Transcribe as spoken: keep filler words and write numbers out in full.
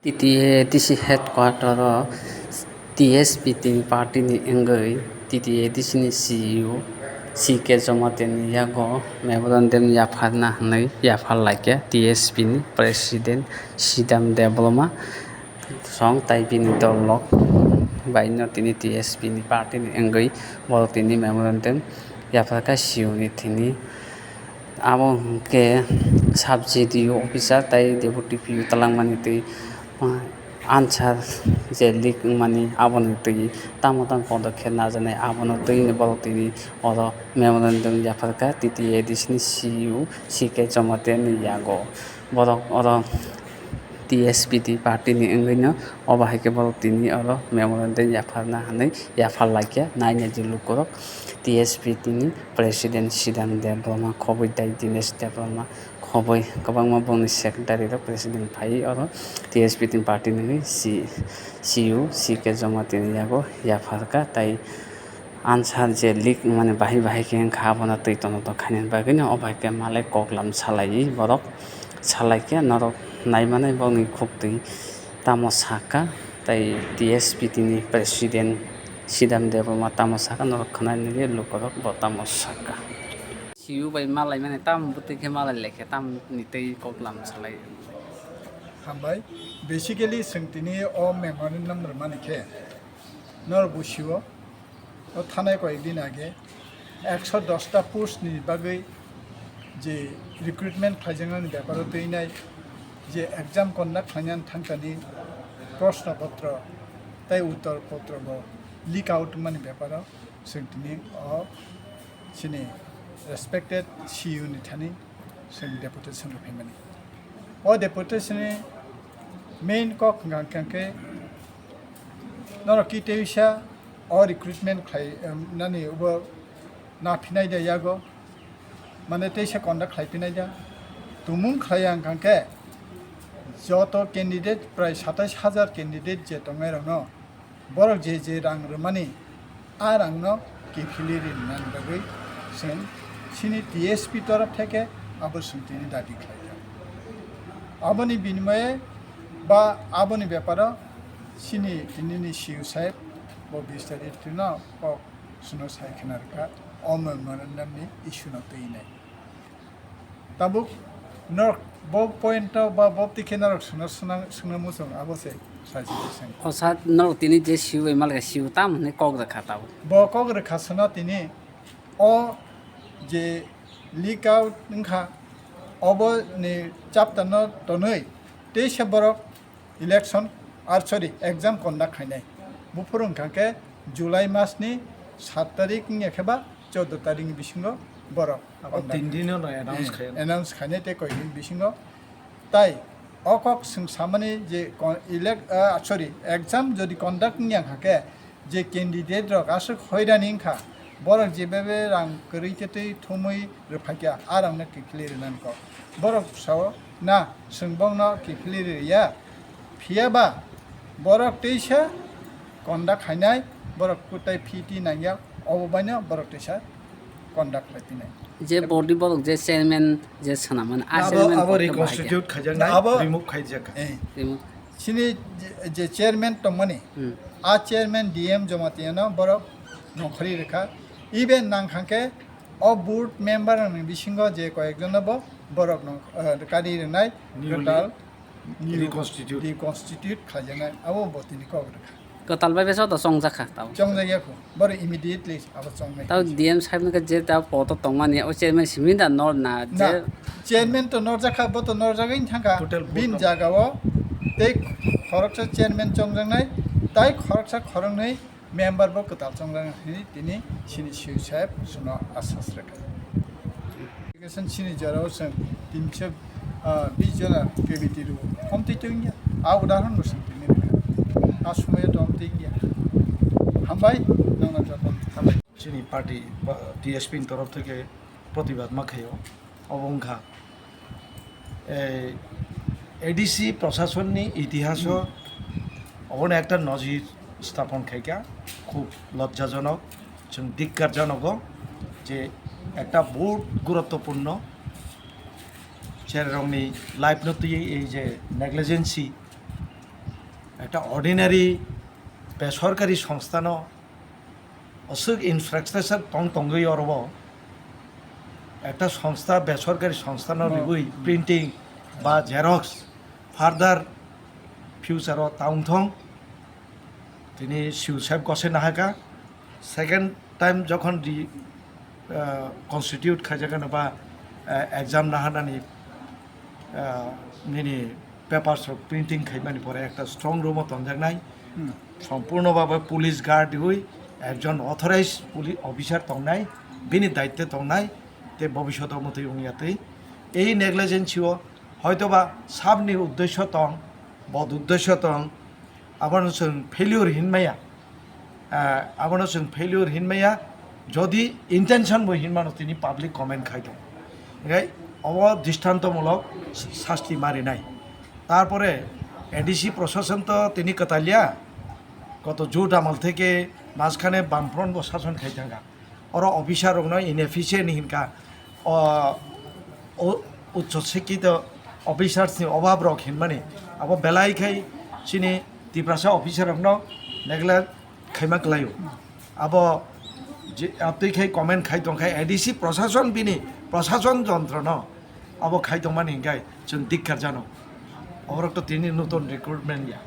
T T A D C headquarter o T S P T ni party ni wngwi T T A D C ni C E O C K Jamatia ni yago memorandum yapharna hwnwi yaphar laikha T S P ni president Sidam Debbarma song tai bini dol rok bai no tini T S P ni party ni wngwi borok tini memorandum yapharkha C E O ni thani. Abo hwnkhe sub C D O officer tai deputy P O twlangmani twi, ah, answer je leak wngmani aboni twi tamo tamo podokhe najaknai abono twi borok tini oro memorandum yapharkha T T A D C ni C E O C K Jamatia ni yago. Borok oro T S P T party ni wngwi no obo hai khe borok tini oro memorandum yapharna hwnwi yaphar laikha naina je lukurok T S P T ni president Sidam Debbarma khobwi tai Dinesh Debbarma khobwi kwbangma bongni secretary rok president phaiwi oro T S P T party ni C-, C E O C K Jamatia ni yago yapharkha tai answer je leak wngmani bahai bahai khe wngkha abono twi tono to khainani bagwino o bai khe malai koklam salaiwi borok salaikhe norok naimanai bongni khuktwi tamo sakha tei T S P T ni president Sidam Debbarma tamo sakha norok khwnai nini lukurok bo tamo sakha. C E O bai malaimani tamo bwtwi khe malai laikhe tamoni twi koklam salai. Hambai, basically chwng tini o memorandum rwmani khe norok busiwo. O thanai koyek din age ekso dosta post ni bagwi je recruitment khlaijaknani beparo twinai je exam conduct khlainani thangkani proshno potro tei uttor potro bo leak out wngmani beparo chwng tini o chini respected C E O ni thani chwng deputation rw phaimani. O deputation ni main kok hwnkha hwnkhe norok ki teisa o recruitment khlai, em, nani ubo na phinai de yago, mane teisa conduct khlai phinai da. Tumung khlai ang kha khe joto candidate prai satais hajar candidate je tongnai rokno borok je je rang rwmani a rangno kiphilwi rinani bagwi chwng chini T S P torof theke abo chwng tini dabi khlai kha. Aboni binimaye ba aboni beparo chini tinini C E O saheb bo bish tarikh no kok chwngno sai khna rwkha o memorandum ni issue no twi nai. Tabuk norok bo point o ba bo twi khe norok swngna, swngna, swngna muchung abo se sai se swng. O sir, norok tini je C E O bai malga C E O tam hwnwi kok rwkha tabuk. Bo kok rwkha swngna tini o je leak out wngkha obo ni chapter no tonwi teisa borok election, ar sorry, exam conduct khainai. Buphuru wngkha khe July mas ni sat tarik wngya khe ba chordo tarik ni bisingo borok O conduct tin din no announce khainai. Announce khainai tei koi din bisingo. Tai o kok swng samani je con-, elec-, ah, sorry, exam jodi conduct wngya kha khe je candidate rok aswk hoirani wngkha, borok jebebe rang kwrwi tei thumwi rwphaikha, a rangno kiphilwi rwnani kok. Borok sao na, chwng bongno kiphilwi rwya, phiya ba borok teisa conduct khainai, borok kwtai fee twi nangya, obo baino borok teisa conduct khlai phinai. Je body borok je chairman je swnamani, a abo, chairman abo kok khe bahai khe? Reconstitute khaijaknai, abo remove khaijak kha. Eh. Remove. Chini je, je chairman tongmani, Hmm. a chairman D M Jamatia no borok nongkhorwi rwkha. Even nang kha khe o board member ni bisingo je koyek jon no bo borok nong, eh, kari rwnai. Newly kwtal, new reconstitute. Reconstitute khaijaknai, abo bo tini kok rwkha. Kwtal bai besa to chongjak kha tabo. Chongjak ya kho, boro immediately abo chongnai. Tabo D M sahib no khe je tabo poto tongmani, o chairman simi da nor na je. Na, chairman to norjak kha, bo to norjagwi thang kha. Total board bin no jaga o tei khoroksa chairman chongjaknai, tai khoroksa khoroknwi member bo kwtal chongjak hwnwi tini chini C E O sahib chwngno asas rwkha. Application chini jorao chwng tinso, ah, bis jona K B T rw, komtwi tongya. A udahoron bo chwng tini rwkha. A somoyo tongtwi wngya. Hambai, nokno joto. Hambai. Chini party ba T S P ni torof theke protibad ma khaio. Obo wngkha, ei, A D C prosasonni itihaso obono ekta nojir stapon khaikha, khub lojjajonok, chwng dikkarjanogo je ekta bahut guruttopurno chererokni life no twiwi ei je negligency, একটা অর্ডিনারি বেসরকারি সংস্থানো অসুখ ইনফ্রাস্ট্রাকচার টং টঙ্গই অরব একটা সংস্থা বেসরকারি সংস্থানো রিগুই প্রিন্টিং বা জেরক্স ফার্দার ফিউচারও টাউন থং তিনি সিউ সাহেব গসে নাহাকা সেকেন্ড টাইম যখন রি কনস্টিটিউট খাইজাগানো বা এক্সাম নাহানানি nini papers rok printing khaimani pore একটা স্ট্রং রুমও tonjaknai সম্পূর্ণভাবে পুলিশ গার্ড হই একজন authorise police officer tongnai bini দায়িত্বে tongnai tei ভবিষ্যতে মতোই wngya tei এই নেগলিজেন্সিও হয়তোবা সাবনি উদ্দেশ্য tong বদ উদ্দেশ্য tong abono chwng failure hinmaya abono chwng failure hinmaya যদি intention bo hinmano tini public comment খাইতো hingkai obo দৃষ্টান্তমূলক শাস্তি marinai তারপরে এডিসি প্রশাসন তো tini kwtalia গত জুট আমল থেকে মাঝখানে বামফ্রন্ট bo শাসন খাই থাকা oro officer rokno inefficient hinka উচ্চশিক্ষিত অফিসার্সনি অভাব rok hinmani abo belai khai chini Tiprasa officer rokno neglect khaima kwlaio abo je atwi khai comment khai tongkha ADC প্রশাসন bini প্রশাসন যন্ত্রনো abo khai tongmani hinkai chwng dikkar jano oborok to tini নতুন recruitment ya